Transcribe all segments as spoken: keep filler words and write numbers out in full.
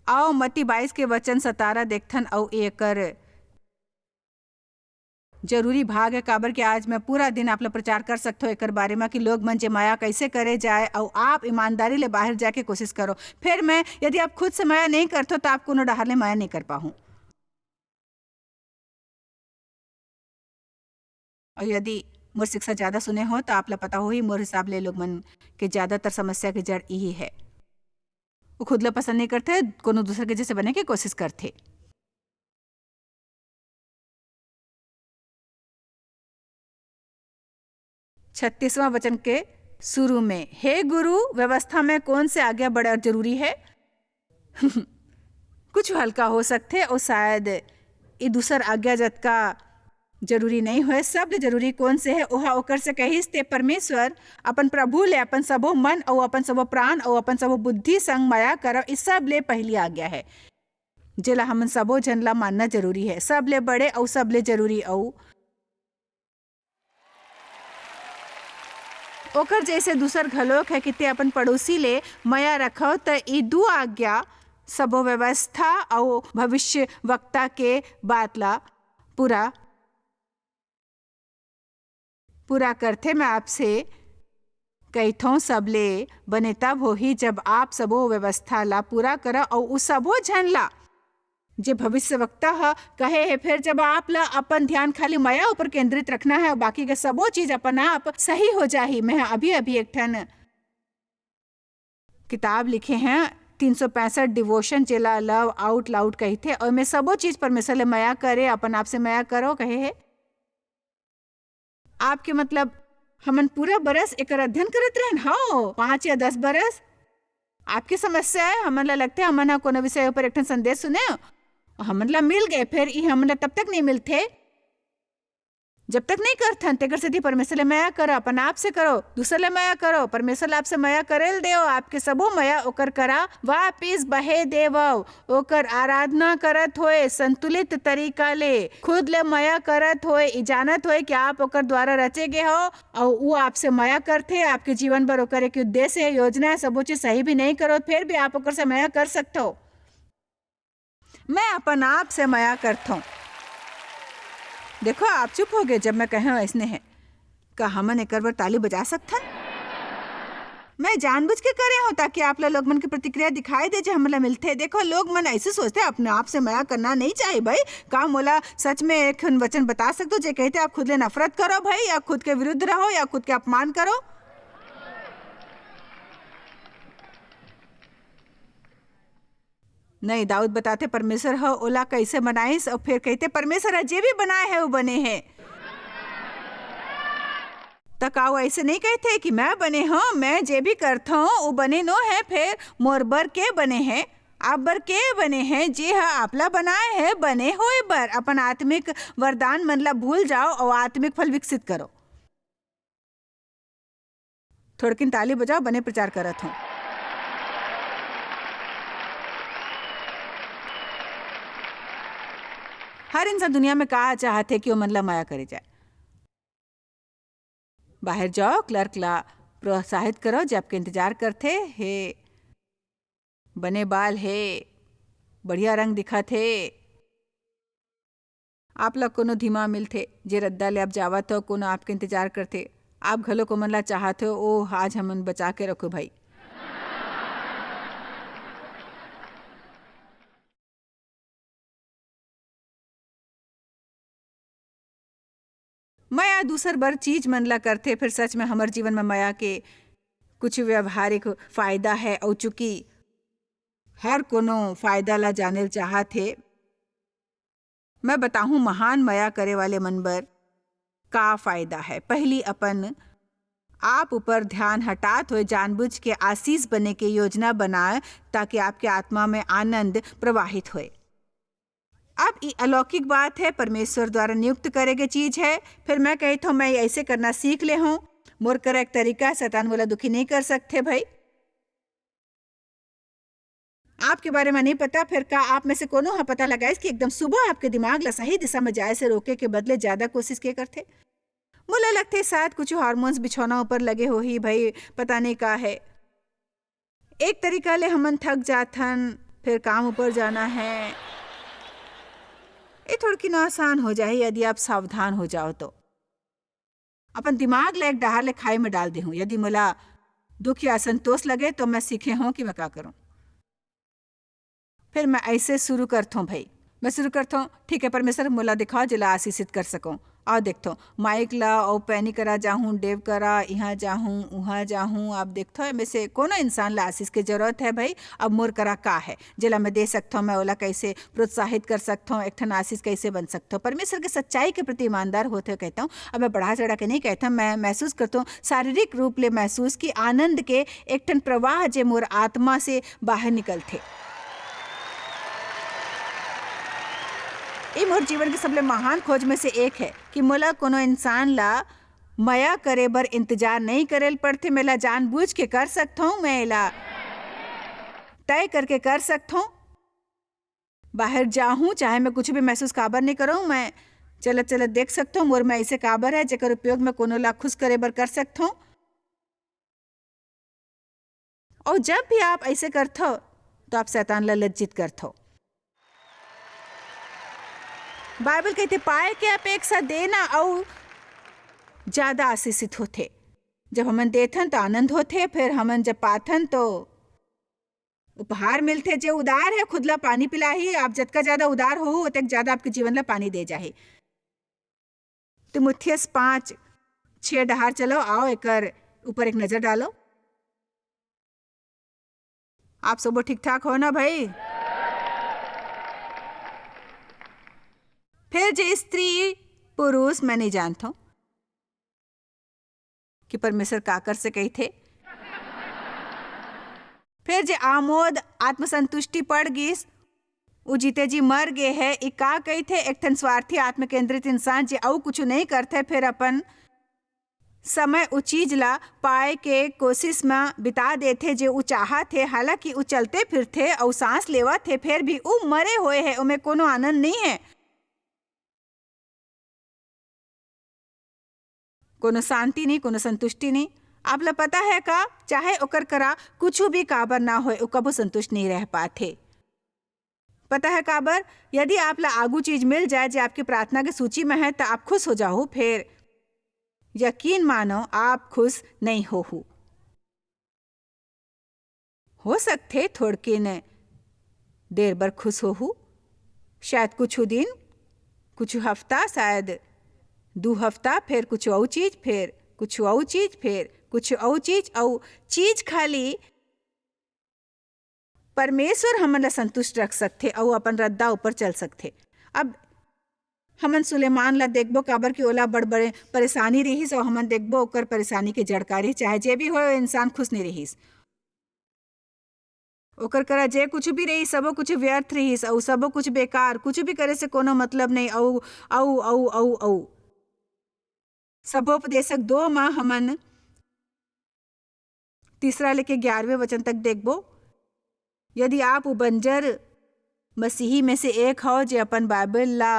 आओ मत्ती बाईस के वचन सतारा देखथन, अउ एकर जरूरी भाग है, काबर कि आज मैं पूरा दिन आप ला प्रचार कर सकथो एकर बारे में कि लोग मन जे मया कैसे करे जाए, अउ आप ईमानदारी ले बाहर जाके कोशिश करो। फिर मैं, यदि आप खुद से मया नहीं करथो, तो आप कोनो डहार ले मया नहीं कर पाहू। अउ यदि मोर शिक्षा ज्यादा सुने हो, तो आप ला पता होही, मोर हिसाब ले लोग मन के ज्यादातर समस्या के जड़ यही है। वो खुद ला पसंद नहीं करते, कोनो दूसर के जैसे बने के कोशिश करते। छत्तीसवाँ वचन के शुरू में, "हे गुरु, व्यवस्था में कौन से आज्ञा बड़ा जरूरी है?" कुछ हल्का हो सकथे, अउ शायद ये दूसर आज्ञा जतका जरूरी नहीं होए। सबले जरूरी कौन से है, ओहा ओकर से कहिस, "ते परमेश्वर अपन प्रभु ले अपन सबो मन अउ अपन सबो प्राण अउ अपन सबो बुद्धि संग मया करव।" ये सबले पहली आज्ञा है, जेला हमन सबो झन ला मानना जरूरी है। सबले बड़े अउ सबले जरूरी अउ ओकर जैसे दूसर घलोक है कि ते अपन पड़ोसी ले मया रखव, त ई दू आज्ञा सबो व्यवस्था अउ भविष्यवक्ता के बात ला पूरा, पूरा करथे। मैं आपसे कहिथौं, सबले बने तब होही, जब आप सबो व्यवस्था ला पूरा करव अउ उ सबो झन ला जे भविष्यवक्ता ह कहे हे, फिर जब आप ला अपन ध्यान खाली मया ऊपर केंद्रित रखना है, बाकी के सबो चीज अपन आप सही हो जाही। मैं अभी अभी एक ठन किताब लिखे हैं, तीन सौ पैंसठ डिवोशन, जेला लव आउट लाउड कहिथे, और मैं सबो चीज परमेश्वर ले मया करे, अपन आप से मया करो कहे हे। आपके मतलब, हमन पूरा बरस एकर अध्ययन करत रहन, हव, पाँच या दस बरस। आपके समस्या है, हमन ला लगथे, हमन ह कोनो विषय ऊपर एक ठन संदेश सुने, हमन ला मिल गए, फिर ई हमन ला तब तक नहीं मिलथे, जब तक नहीं करथन। तेकर सेती परमेश्वर ले मया करो, अपन आप से करो, दूसर ले मया करो। परमेश्वर ला आपसे मया करे ल देव, आपके सबो मया ओकर करा वापिस बहे देवव। ओकर आराधना करत होए, संतुलित तरीका ले, खुद ले मया करत होए, ई जानत होए कि आप ओकर द्वारा रचे गे हो, अउ उ आपसे मया करथे, आपके जीवन भर ओकर एक उद्देश्य है, योजना है, सबो चीज सही भी नहीं करो, फिर भी आप ओकर से मया कर सकथो। मैं अपन आप से मया करथों। देखो, आप चुप हो गए जब मैं कहे ऐसने है। का हमन एकर बर ताली बजा सकथन? मैं जानबूझ के करे हूँ, ताकि आप ला लोग मन के प्रतिक्रिया दिखाई दे, जे हमला मिलथे। देखो, लोग मन ऐसे सोचथे, अपने आप से मया करना नहीं चाहिए भाई। का मोला सच में एक ठन वचन बता सकथो, जे कहथे, "आप खुद ले नफरत करो भाई, या खुद के विरुद्ध रहो, या खुद के अपमान करो"? नहीं, दाऊद बताथे, परमेश्वर ह ओला कइसे बनाइस, अउ फेर कहिथे, "परमेश्वर ह जे भी बनाए हे, वो बने हे।" त का वो अइसे नइ कहिथे कि मैं बने हंव, मैं जे भी करथंव, वो बने नो हे, फेर मोर बर के बने हे, आप बर के बने हे, जे ह आपला बनाए हे, बने होए बर, अपन आत्मिक वरदान मन ला भूल जाओ अउ आत्मिक फल विकसित करो। थोड़किन ताली बजाओ, बने प्रचार करत हंव। हर इंसान दुनिया में का चाहथे कि ओमन ला मया करे जाए। बाहर जाओ, क्लर्क ला प्रोत्साहित करो, जे आपके इंतजार करथे। हे, बने बाल हे, बढ़िया रंग दिखत हे। आप ला कोनो धीमा मिलथे, जे रद्दा ले आप जावत हो, कोनो आपके इंतजार करथे। आप घलो ओमन ला चाहत हो, "ओह, आज हमन बचा के रखो भाई।" मया दूसर बर चीज मन ला करथे, फेर सच में हमर जीवन में मया के कुछ व्यवहारिक फायदा है, अउ चूंकि हर कोनो फायदा ला जाने ल चाहत हे, मैं बताहूं महान मया करे वाले मन बर का फायदा है। पहली, अपन आप ऊपर ध्यान हटात हुए जानबूझ के आशीष बने के योजना बनाए, ताकि आपके आत्मा में आनंद प्रवाहित होए। अब ई अलौकिक बात है, परमेश्वर द्वारा नियुक्त करे के चीज है। फिर मैं कहत हूँ, मैं ऐसे करना सीख ले हूँ। मोर करा एक तरीका है, शैतान मोला दुखी नहीं कर सकते भाई। आपके बारे में नहीं पता, फिर का आप में से कोनो ह पता लगाइस कि एकदम सुबह आपके दिमाग ला सही दिशा में जाए से रोके के बदले ज्यादा कोशिश के करथे? मोला लगथे शायद कुछ हार्मोन्स बिछौना ऊपर लगे होही भाई, पता नहीं का है। एक तरीका ले हमन थक जाथन, फिर काम ऊपर जाना है। ये थोड़किन आसान हो जाही यदि आप सावधान हो जाओ तो। अपन दिमाग ला एक डहार ले खाई में डाल देहूँ। यदि मोला दुख या असंतोष लगे तो मैं सीखे हों कि मैं का करूँ। फिर मैं ऐसे शुरू करथों भाई, मैं शुरू करथों, ठीक है परमेश्वर, मोला दिखाओ जेला आशीषित कर सकूँ। अउ देखथों, माइक ला अउ पैनी करा जाहूँ, डेव करा, इहाँ जाहूँ, उहाँ जाहूँ। आप देखथों, एमे से कोनो इंसान ला आशीष के जरूरत है भाई। अब मोर करा का है, जेला मैं दे सकथों, मैं ओला कैसे प्रोत्साहित कर सकथों, एक ठन आशीष कैसे बन सकथों? परमेश्वर के सच्चाई के प्रति ईमानदार होथे कहथों। अब मैं बढ़ा चढ़ा के नहीं कहथों, मैं महसूस करथों, शारीरिक रूप ले महसूस कि आनंद के एक ठन प्रवाह जे मोर आत्मा से बाहर निकलथे। ये मोर जीवन के सबले महान खोज में से एक है कि मोला कोनो इंसान ला मया करे बर इंतजार नहीं करे ल पड़थे। मैं एला जानबूझ के कर सकथों, मैं एला तय करके कर सकथों। बाहर जाहूँ, चाहे मैं कुछ भी महसूस काबर नहीं करूँ, मैं चलत चलत देख सकथों मोर में ऐसे काबर है जेकर उपयोग मैं कोनो ला खुश करे बर कर सकथों। और जब भी आप ऐसे करथो तो आप शैतान ला लज्जित करथो। बाइबल कहथे, पाए के अपेक्षा देना अउ ज्यादा आशीषित होथे। जब हमन देथन तो आनंद होथे, फिर हमन जब पाथन तो उपहार मिलथे। जे उदार है खुद ला पानी पिलाही। आप जतका ज्यादा उदार हो, ओतेक ज्यादा आपके जीवन ला पानी दे जाही। तिमुथियस पाँच छः डहार चलो, आओ एकर ऊपर एक नजर डालो। आप सबो ठीक ठाक हो ना भाई? फिर जे स्त्री पुरुष मैं नहीं जानता हूँ कि परमेश्वर का कर से कही थे। फिर जे आमोद आत्मसंतुष्टि पड़ गिस, उ जीते जी मर गे है। ई का कही थे? एक ठन स्वार्थी आत्म केंद्रित इंसान जे अउ कुछ नहीं करते, फिर अपन समय उ चीज ला पाए के कोशिश म बिता देथे जे उ चाहत हे। हालांकि उ चलते फिरथे अउ सांस लेवत हे, फेर भी उ मरे होए हे, ओमे कोनो आनंद नहीं है, कोनो शांति नहीं, कोनो संतुष्टि नहीं। आप ला पता है का, चाहे ओकर करा कुछ भी काबर ना होए, उ कबो संतुष्ट नहीं रह पाथे। पता है काबर? यदि आप ला आगू चीज मिल जाए जे आपकी प्रार्थना के सूची में है, तो आप खुश हो जाओ, फिर यकीन मानो आप खुश नहीं होहू। हो सकथे थोड़किन देर बर खुश होहू, शायद कुछ दिन, कुछ हफ्ता, शायद दू हफ्ता, फिर कुछ अउ चीज, फिर कुछ अउ चीज, फिर कुछ अउ चीज, अउ चीज खाली परमेश्वर हमन ला संतुष्ट रख सकथे अउ अपन रद्दा ऊपर चल सकथे। अब हमन सुलेमान ला देखबो, काबर कि ओला बड़ बड़े परेशानी रिहिस, अउ हमन देखबो ओकर परेशानी के जड़ का रिहिस। चाहे जे भी होए, इंसान खुश नहीं रिहिस। ओकर करा जे कुछ भी रहिस, सबो कुछ व्यर्थ रिहिस, अउ सबो कुछ बेकार, कुछ भी करे से कोनो मतलब नहीं। अउ अउ अउ अउ अउ सबोपदेशक दो म हमन तीसरा लेके ग्यारहवें वचन तक देखबो। यदि आप उ बंजर मसीही में से एक हो जे अपन बाइबल ला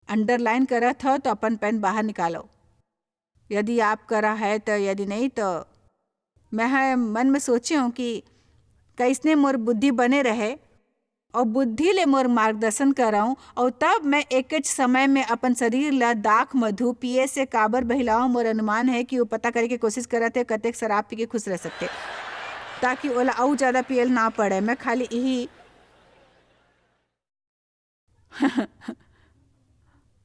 अंडरलाइन करत हो, तो अपन पेन बाहर निकालो। यदि आप करा है तो, यदि नहीं तो मैं ह मन में सोचे हूँ कि कैसने मोर बुद्धि बने रहे और बुद्धि ले मोर मार्गदर्शन कराऊं, और तब मैं एकेच समय में अपन शरीर ला दाख मधु पिए से काबर बहिलाऊं। मोर अनुमान है कि वो पता करे के कोशिश करत है कतेक शराब पी के खुश रह सकते, ताकि ओला अउ ज्यादा पियल ना पड़े। मैं खाली यही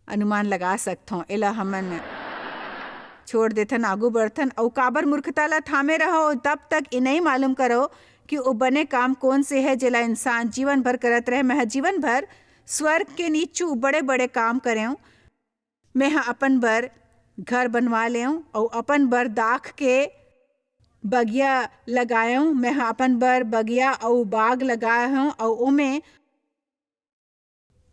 अनुमान लगा सकथों। एला हमन छोड़ देथन, आगू बढ़थन। अउ काबर मूर्खता ला थामे रहो, तब तक ये नहीं मालूम करो कि वो बने काम कौन से है, जेला इंसान जीवन भर करत रहे। मैं ह जीवन भर स्वर्ग के नीचू बड़े-बड़े काम करेंव। मैं ह अपन बर घर बनवा लेंव अउ अपन बर दाख के बगिया लगाएंव। मैं ह अपन बर बगिया अउ बाग लगाए हंव अउ ओमे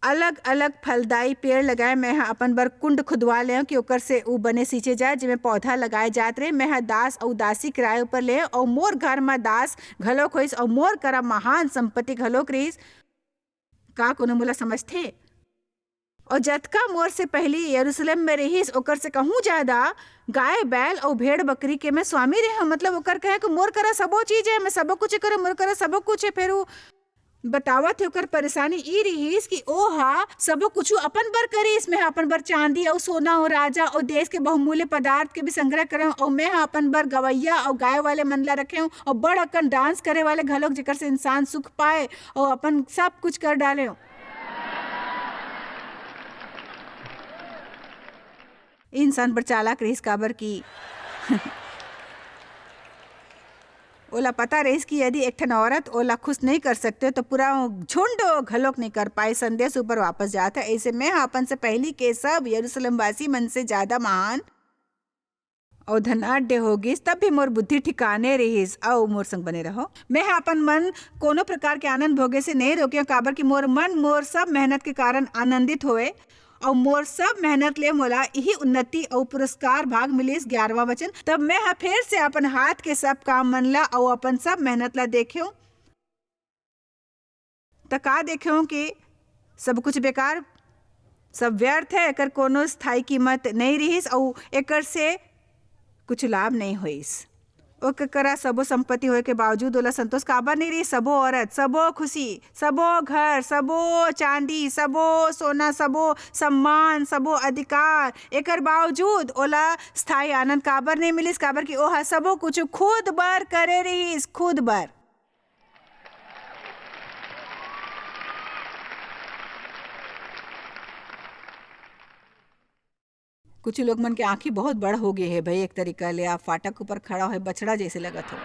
अलग-अलग फलदायी पेड़ लगाए। मैं ह अपन बर कुंड खुदवा लेंव कि ओकर से ऊ बने सींचे जाए, जेमे पौधा लगाए जात रहे। मैं ह दास अउ दासी किराए ऊपर लेंव अउ मोर घर म दास घलोक होइस अउ मोर करा महान संपत्ति घलोक रहिस। का कोनो मोला समझथे? अउ जतका मोर से पहिली यरूशलेम में रिहिस, ओकर से कहूँ ज्यादा गाय, बैल अउ भेड़ बकरी के मैं स्वामी रेहेंव। मतलब ओकर कहे कि मोर करा सबो चीज हे, मैं सबो कुछ करेंव, मोर करा सबो कुछ हे। फेर उ बतावत हे, ओकर परेशानी ई रिहिस कि ओ हा सबो कुछु अपन बर करिस। मैं हा अपन बर चांदी अउ सोना अउ राजा अउ देश के बहुमूल्य पदार्थ के भी संग्रह करेंव, अउ मैं हा अपन बर गवैया अउ गाय वाले मन ला रखेंव, अउ बड़ अकन डांस करे वाले घलोक, जेकर से इंसान सुख पाए, अउ अपन सब कुछ कर डालेंव। इंसान बड़ चालाक रिहिस, काबर कि ओला पता रहिस कि यदि एक ठन औरत ओला खुश नहीं कर सकते, तो पूरा झुंड घलोक नहीं कर पाए। संदेश ऊपर वापस जात हे, ऐसे में अपन से पहली के सब यरूशलेम वासी मन से ज्यादा महान अउ धनाढ्य हो गिस। तब भी मोर बुद्धि ठिकाने रिहिस। अउ मोर संग बने रहो। मैं हा अपन मन कोनो प्रकार के आनंद भोगे से नहीं रोकियो, काबर कि मोर मन मोर सब मेहनत के कारण आनंदित होए, अउ मोर सब मेहनत ले मोला इही उन्नति अउ पुरस्कार भाग मिलिस। ग्यारहवाँ वचन, तब मैं हा फेर से अपन हाथ के सब काम मन ला अउ अपन सब मेहनत ला देखेंव, त का देखेंव कि सब कुछ बेकार, सब व्यर्थ हे, एकर कोनो स्थायी कीमत नहीं रिहिस, अउ एकर से कुछ लाभ नहीं होइस। ओकर करा सबो संपत्ति होए के बावजूद ओला संतोष काबर नहीं रिहिस? सबो औरत, सबो खुशी, सबो घर, सबो चांदी, सबो सोना, सबो सम्मान, सबो अधिकार, एकर बावजूद ओला स्थायी आनंद काबर नहीं मिलिस? काबर कि ओहा सबो कुछ खुद बर करे रिहिस, खुद बर। कुछ लोग मन के आंखी बहुत बड़ हो गे हे भाई, एक तरीका ले आप फाटक ऊपर खड़ा होए बछड़ा जैसे लगत हो।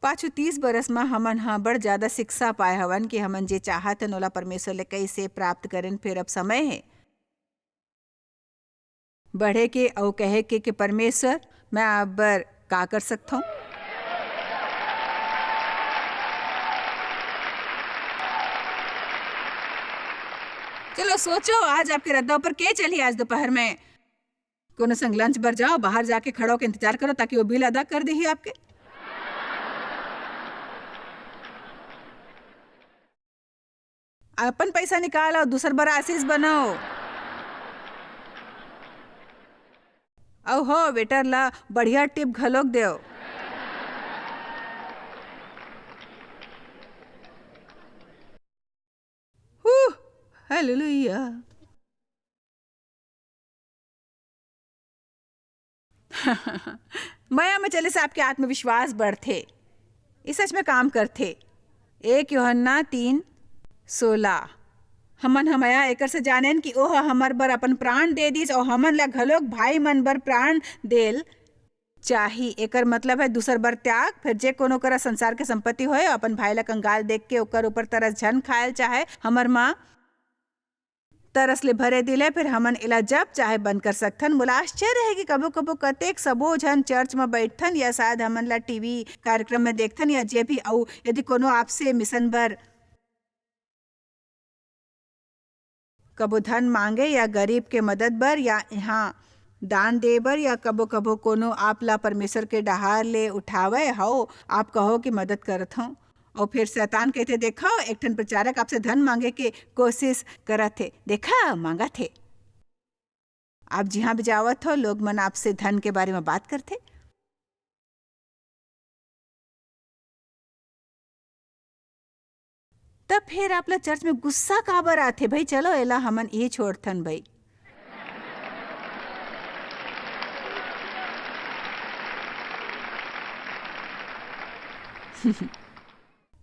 पाछू तीस बरस म हमन ह बड़ ज्यादा शिक्षा पाए हवन कि हमन जे चाहत हन, ओला परमेश्वर ले कइसे प्राप्त करेन। फेर अब समय हे बढ़े के अउ कहे के, कि परमेश्वर, मैं आप बर का कर सकथव? चलो सोचो, आज आपके रद्दा ऊपर के चली आज दोपहर में? कोनो संग लंच बर जाओ, बाहर जाके खड़ा होके इंतजार करो, ताकि वो बिल अदा कर देही आपके। अपन पैसा निकाल अउ दूसर बर आशीष बनो। अउ हो, वेटर ला बढ़िया टिप घलोक देव। हू, हालेलुया। मया में चले से आपके आत्मविश्वास बढ़थे, ये सच में काम करथे। एक यूहन्ना तीन सोलह। हमन ह मया एकर से जानेन कि ओह हमर बर अपन प्राण दे दिस, अउ हमन ला घलोक भाई मन बर प्राण देल चाही। एकर मतलब है दूसर बर त्याग। फिर जे कोनो करा संसार के संपत्ति होए, अपन भाई ला कंगाल देख के ओकर ऊपर तरस झन खायल चाहे। हमर माँ तरस ले भरे दिल है, फिर हमन एला जब चाहे बंद कर सकथन। मोला आश्चर्य है कि कभो-कभो कतेक सबो झन चर्च म बैठथन या शायद हमन ला टीवी कार्यक्रम में देखथन या जे भी, अउ यदि कोनो आपसे मिशन बर कभो धन मांगे या गरीब के मदद बर या यहाँ दान दे बर या कभो-कभो कोनो आप ला परमेश्वर के डहार ले उठावे हव, आप कहो कि मदद करत हव। अउ फिर शैतान कहिथे, "देखव, एक ठन प्रचारक आपसे धन मांगे के कोशिश करत हे। देखा, मांगत हे।" आप जिहाँ भी जावत हो, लोग मन आपसे धन के बारे में बात करथे। तब फिर आप ला चर्च में गुस्सा काबर आथे भाई? चलो, एला हमन ये छोड़थन भाई।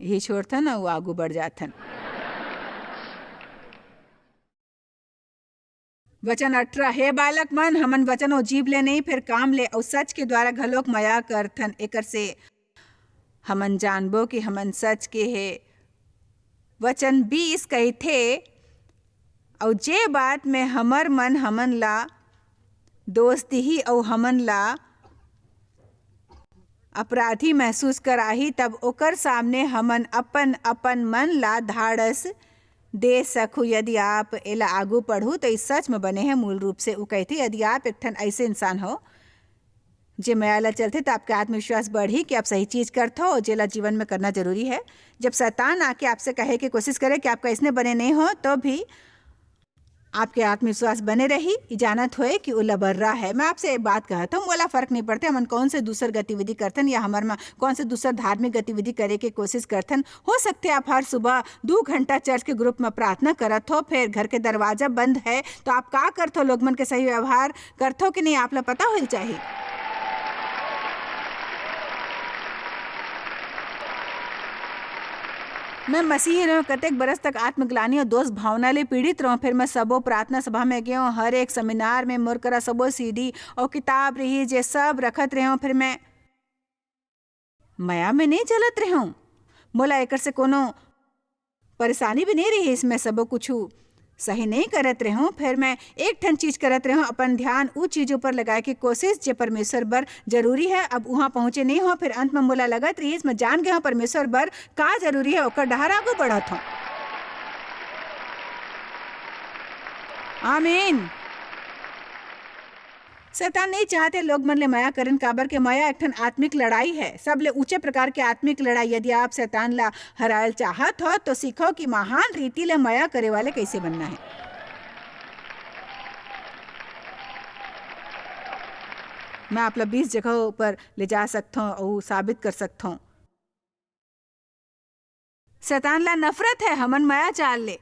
ये छोड़थन अउ आगू बढ़ जाथन। वचन अठारह, हे बालक मन, हमन वचन अउ जीभ ले नहीं, फेर काम ले अउ सच के द्वारा घलोक मया करथन। एकर से हमन जानबो कि हमन सच के हे। वचन बीस कहिथे, अउ जे बात में हमर मन हमन ला दोष दिही अउ हमन ला अपराधी महसूस कराही, तब ओकर सामने हमन अपन-अपन मन ला धाड़स दे सकहू। यदि आप एला आगू पढ़हू, त ई सच म बने हे। मूल रूप से ऊ कहिथे, यदि आप एक ठन अइसे इंसान हो, जे मया ला चलथे, त आपके आत्मविश्वास बढ़ही कि आप सही चीज करथो, जेला जीवन में करना जरूरी है। जब शैतान आके आपसे कहे के कोशिश करे कि आप कइसने बने नहीं हो, तो भी आपके आत्मविश्वास बने रही, ई जानत होए कि वो लबर्रा है। मैं आपसे एक बात कहत हूँ, मोला फर्क नहीं पड़ते, हमन कौन से दूसर गतिविधि करथन या हमर में कौन से दूसर धार्मिक गतिविधि करे के कोशिश करथन। हो सकथे आप हर सुबह दू घंटा चर्च के ग्रुप में प्रार्थना करत हो, फिर घर के दरवाजा बंद है, तो आप का करथो? लोग मन के सही व्यवहार करथो कि नहीं, आप ला पता होइल चाही। मैं मसीही रहूं, कतेक बरस तक आत्मग्लानि और दोष भावना ले पीड़ित रहूं, फिर मैं सबो प्रार्थना सभा में गेहूं, हर एक सेमिनार में मोर करा सबो सीडी और किताब रही, जे सब रखत रहूं, फिर मैं मया में नहीं चलत रहूं। मोला एकर से कोनो परेशानी भी नहीं रही, इसमें सबो कुछ सही नहीं करत रहूं। फिर मैं एक ठन चीज करत रहूं, अपन ध्यान उ चीजों पर लगाए के कोशिश जे परमेश्वर बर जरूरी है। अब वहां पहुंचे नहीं हो, फिर अंत में मोला लगत रही, मैं जान गया हूं परमेश्वर बर का जरूरी है, ओकर डहर आगू बढ़त हूं। आमीन। शैतान नहीं चाहते लोग मन ले मया करन, काबर के मया एक ठन आत्मिक लड़ाई है, सबले ऊंचे प्रकार के आत्मिक लड़ाई। यदि आप शैतान ला हरायल चाहत हो, तो सीखो कि महान रीति ले मया करे वाले कैसे बनना है। मैं आप ला बीस जगह पर ले जा सकता हूँ और साबित कर सकता हूँ। शैतान ला नफरत है हमन मया चाल ले,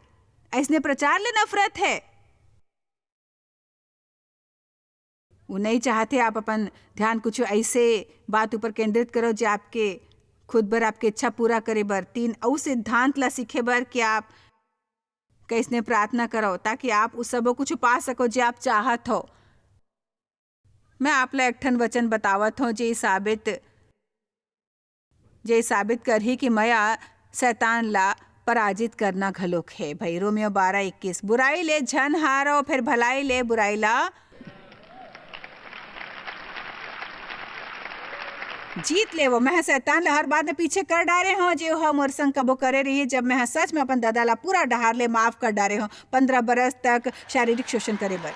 ऐसने प्रचार ले नफरत है। वो नहीं चाहते आप अपन ध्यान कुछ ऐसे बात ऊपर केंद्रित करो, जो आपके खुद बर, आपके इच्छा पूरा करे बर, तीन अउ सिद्धांत ला सीखे बर कि आप कैसने प्रार्थना करो, ताकि आप उस सबो कुछ पा सको, जे आप चाहत हो। मैं आप ला एक ठन वचन बतावत हूँ, जे साबित, जे साबित करही कि मया शैतान ला पराजित करना घलोक हे। भाई, रोमियो बारह इक्कीस, "बुराई ले झन हारो, फिर भलाई ले बुराई ला जीत लेवो।" मैं ह शैतान ला हर बात में पीछे कर डारे हूँ, जे ओह मोर संग कबो करे रही, जब मैं ह सच में अपन दादा ला पूरा डहार ले माफ कर डारे हूँ, पंद्रह बरस तक शारीरिक शोषण करे बर।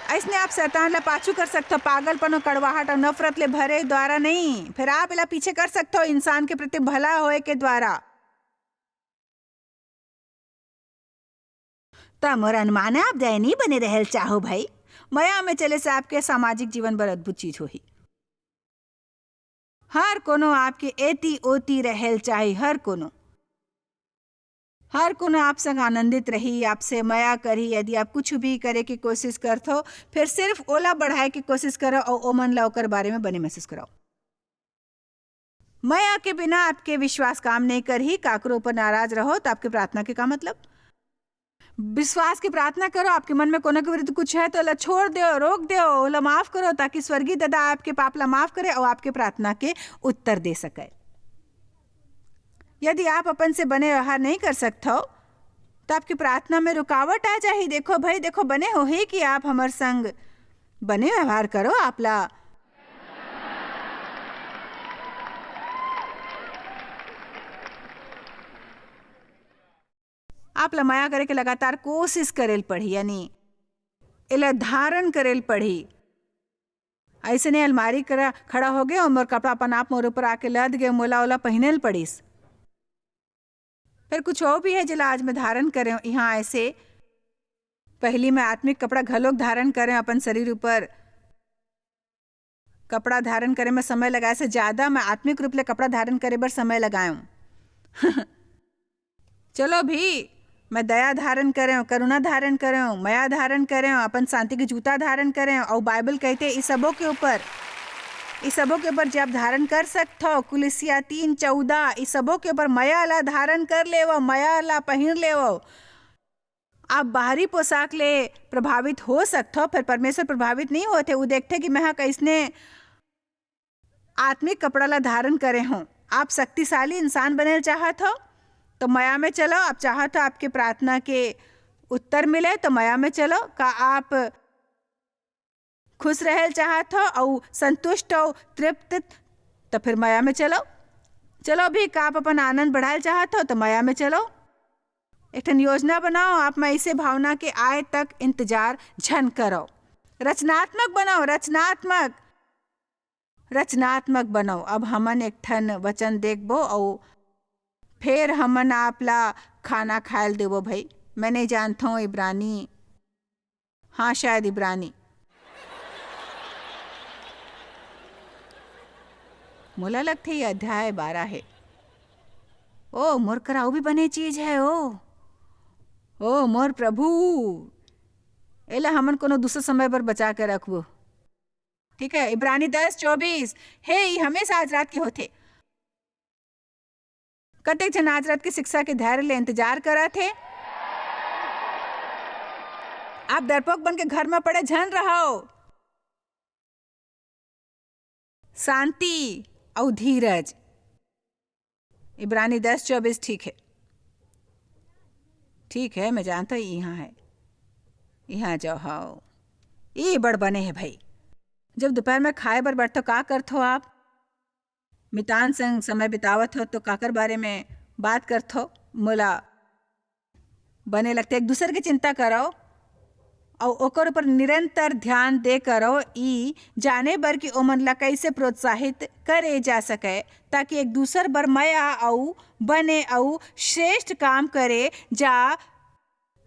अइसने आप शैतान ला पाछू कर सकथो, पागलपन अउ कड़वाहट अउ नफरत ले भरे द्वारा नहीं, फिर आप एला पीछे कर सकथो, इंसान के प्रति भला होए के द्वारा। त मोर अनुमान आप दयनीय बने रहल चाहो भाई, मया में चले से आपके सामाजिक जीवन बर अद्भुत चीज होही। हर कोनो आपके एती ओती रहल चाही, हर कोनो, हर कोनो आप संग आनंदित रही, आपसे मया करही। यदि आप कुछ भी करे के कोशिश करथो, फिर सिर्फ ओला बढ़ाए के कोशिश करो और ओमन ला ओकर बारे में बने महसूस कराओ। मया के बिना आपके विश्वास काम नहीं करही। काकरो ऊपर नाराज रहो तो आपके प्रार्थना के का मतलब? विश्वास की प्रार्थना करो, आपके मन में कोनो के विरुद्ध कुछ है तो ओला छोड़ दो, रोक दो, ओला माफ करो, ताकि स्वर्गीय दादा आपके पाप ला माफ करे और आपके प्रार्थना के उत्तर दे सके। यदि आप अपन से बने व्यवहार नहीं कर सकत हो, तो आपकी प्रार्थना में रुकावट आ जाही। देखो भाई, देखो, बने होही कि आप हमर संग बने व्यवहार करो, आप ला आप ला मया करे के लगातार कोशिश करे ल पड़ही, यानी एला धारण करे ल पड़ही। अइसने अलमारी करा खड़ा हो गए और मोर कपड़ा अपन आप मोर ऊपर आके लद गए, मोला ओला पहिने ल पड़िस। फिर कुछ और भी है जेला आज मैं धारण करे हूँ। यहाँ ऐसे पहली मैं आत्मिक कपड़ा घलोक धारण करे हूँ अपन शरीर ऊपर। कपड़ा धारण करे में समय लगाए से ज्यादा मैं आत्मिक रूप ले कपड़ा धारण करे बर समय लगाए हूँ। चलो भी, मैं दया धारण करे हूँ, करुणा धारण करे हूँ, मया धारण करे हूँ, अपन शांति के जूता धारण करे हूँ, और बाइबल कहते ई सबों के ऊपर, ई सबों के ऊपर जे आप धारण कर सकथो, कुलिसिया तीन चौदह, ई सबों के ऊपर मया ला धारण कर लेवो, मया ला पहिर लेवो। आप बाहरी पोशाक ले प्रभावित हो सकथो, पर परमेश्वर प्रभावित नहीं होथे। वो देखथे कि मैं ह कइसने आत्मिक कपड़ा ला धारण करे हों। आप शक्तिशाली इंसान बने ल चाहत हो, तो मया में चलो। आप चाहत हो आपके प्रार्थना के उत्तर मिले, तो मया में चलो। का आप खुश रहे ल चाहत हो अउ संतुष्ट अउ तृप्त, तो फिर मया में चलो। चलो भी, का आप अपन आनंद बढ़ाए ल चाहत हो, तो मया में चलो। एक ठन योजना बनाओ, आप में ऐसे भावना के आए तक इंतजार झन करो। रचनात्मक बनाओ, रचनात्मक, रचनात्मक बनाओ। अब हमन एक ठन वचन देखबो अउ फेर हमन आप ला खाना खायल देबो भई। मैं नहीं जानथों इब्रानी, हाँ, शायद इब्रानी। मोला लगथे ये अध्याय बारह हे। ओ, मोर करा अउ भी बने चीज हे, ओ। ओ, मोर प्रभु, एला हमन कोनो दूसर समय बर बचा के रखबो। ठीक हे, इब्रानी दस चौबीस। हे, ई हमेशा आज रात के होथे। कतेक झन आज रात के शिक्षा के धैर्य ले इंतजार करत हे। आप डरपोक बन के घर म पड़े झन रहव। शांति अउ धीरज। इब्रानी दस चौबीस, ठीक हे, ठीक हे, मैं जानथों इहाँ हे, इहाँ जाओ, हव, ई बड़ बने हे भई। जब दोपहर में खाए बर बैठथो, का करथो आप? मितान संग समय बितावत हो तो काकर बारे में बात करथो? मोला बने लगथे एक दूसर के चिंता करव अउ ओकर ऊपर निरंतर ध्यान दे करव, ई जाने बर कि ओमन ला कइसे प्रोत्साहित करे जा सकय, ताकि एक दूसर बर मया अउ बने अउ श्रेष्ठ काम करे जा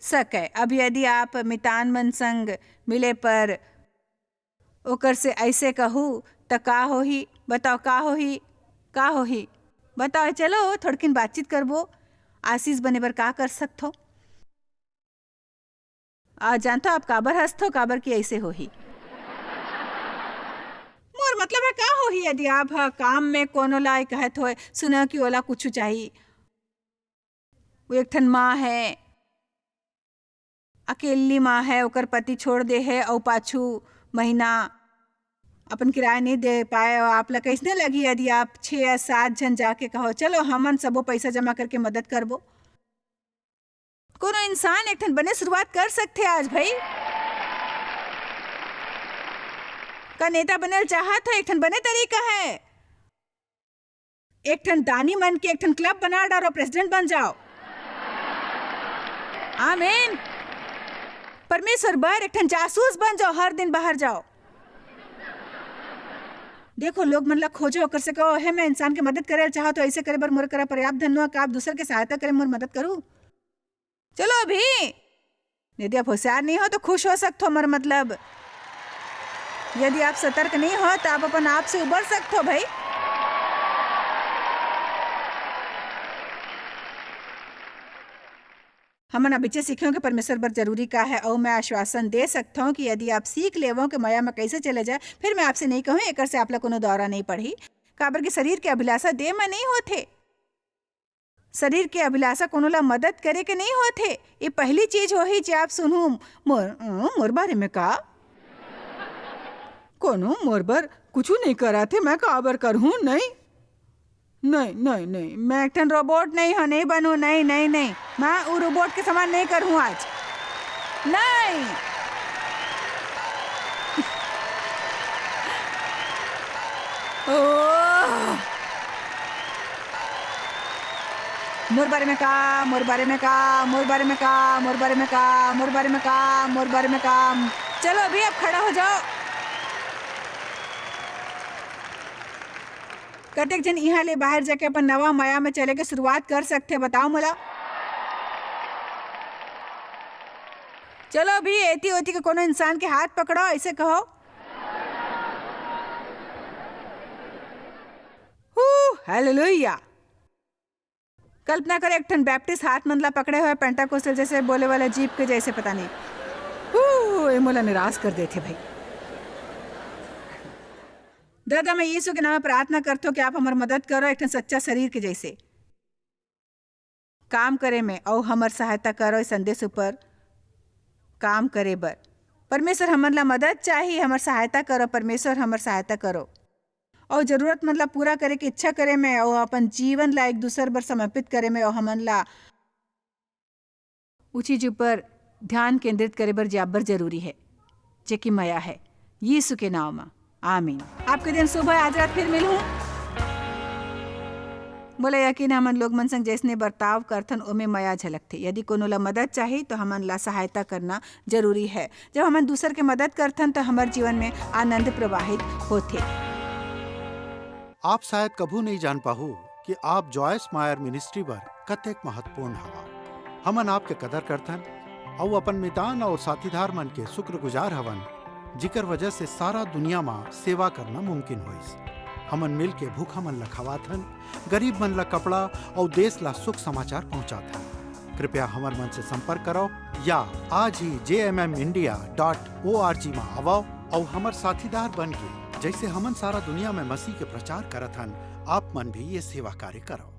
सकय। अब यदि आप मितान मन संग मिले पर ओकर से अइसे कहू, त का होही? बताओ, का होही? का होही? बताओ, चलो, थोड़किन बातचीत करबो। आशीष बने बर का कर सकथो? आ, जानथो आप काबर हंसथो? काबर कि अइसे होही। मोर मतलब हे, का होही यदि आप ह काम में कोनो ला कहत होय, सुना कि ओला कुछु चाही, वो एक ठन माँ हे, अकेली माँ हे, ओकर पति छोड़ दे हे, अउ पाछू महीना अपन किराया नहीं दे पाए, अउ आप ला कइसने लगही यदि आप छह या सात झन जाके कहो, "चलो, हमन सबो पैसा जमा करके मदद करबो"? कोनो इंसान एक ठन बने शुरुआत कर सकथे आज, भाई। का नेता बने ल चाहत हो? एक ठन बने तरीका हे। एक ठन दानी मन के एक ठन club बना डारो, president बन जाओ। आमीन। परमेश्वर बर एक ठन जासूस बन जाओ, हर दिन बाहर जाओ। देखो, लोग मन ला खोजो, ओकर से कहो, "हे, मैं इंसान के मदद करे ल चाहत हो, ऐसे करे बर मोर करा पर्याप्त धन नोहे, का आप दूसर के सहायता करे मोर मदद करू?" चलो अभी, यदि आप होशियार नहीं हो तो खुश हो सकते हो, मर मतलब, यदि आप सतर्क नहीं हो तो आप अपन आप से उबर सकते हो भाई। हमन अभिचे सीखे हो कि परमेश्वर बर जरूरी का है, अउ मैं आश्वासन दे सकता हूँ कि यदि आप सीख लेवो कि मया में कैसे चले जाए, फिर मैं आपसे नहीं कहूँ, एकर से आप ला कोनो दौरा नहीं पड़ही, काबर कि शरीर के अभिलाषा देह में नहीं होथे। शरीर के अभिलाषा कोनो ला मदद करे के नहीं होथे। ये पहली चीज होही जे आप सुनहू, "मोर, अ, मोर बारे में का? कोनो मोर बर कुछु नहीं करत हे, मैं काबर करहूँ?" नहीं, नहीं, नहीं, नहीं, मैं एक ठन robot नहीं हूँ, नहीं बनूँ, नहीं, नहीं, नहीं, मैं वो robot के समान नहीं करहूँ आज, नहीं। ओह! मोर बारे में का, मोर बारे में का, मोर बारे में का, मोर बारे में का, मोर बारे में का, मोर बारे में का। चलो अभी आप खड़ा हो जाओ। कतेक झन इहाँ ले बाहर जाके अपन नवा मया में चले के शुरुआत कर सकथे, बताओ मोला। चलो अभी एती ओती के कोनो इंसान के हाथ पकड़ो, ऐसे कहो, हू, हालेलुया। कल्पना करो, एक ठन बैप्टिस्ट हाथ मन ला पकड़े हुए, पेंटाकोस्टल जैसे बोले वाला जीप के जैसे, पता नहीं। हू, ये मोला निराश कर देथे भाई। दादा, मैं यीशु के नाम में प्रार्थना करथो कि आप हमर मदद करो, एक ठन सच्चा शरीर के जैसे काम करे में, अउ हमर सहायता करो इस संदेश ऊपर काम करे बर। परमेश्वर हमन ला मदद चाही, हमर सहायता करो परमेश्वर, हमर सहायता करो। अउ जरूरत मन ला पूरा करे के इच्छा करे में, अउ अपन जीवन ला एक दूसर बर समर्पित करे में, अउ हमन ला उ चीज ऊपर ध्यान केंद्रित करे बर जे अब्बड़ जरूरी है, जे कि मया है। यीशु के नाम में, आमीन। आपके दिन शुभ है, आज रात फिर मिलूं। मोला यकीन है, हमन लोग मन संग जैसने बर्ताव करथन, ओमे मया झलकथे। यदि कोनो ला मदद चाही, तो हमन ला सहायता करना जरूरी है। जब हमन दूसर के मदद करथन, तो हमर जीवन में आनंद प्रवाहित होथे। आप शायद कभू नहीं जान पाहू कि आप जॉयस मायर मिनिस्ट्री बर कतेक महत्वपूर्ण हवा। हमन आपके कदर करथन, अउ अपन मितान अउ साथीदार मन के शुक्रगुजार हवन, जिकर वजह से सारा दुनिया म सेवा करना मुमकिन होइस। हमन मिल के भूखा मन ल खवाथन, गरीब मन ल कपड़ा अउ देश ल सुख समाचार पहुंचाथन। कृपया हमर मन से संपर्क करो या आज ही जे M M India dot O R G म आवव अउ हमर साथीदार बन के, जैसे हमन सारा दुनिया में मसीह के प्रचार करत हन, आप मन भी ये सेवा कार्य करो।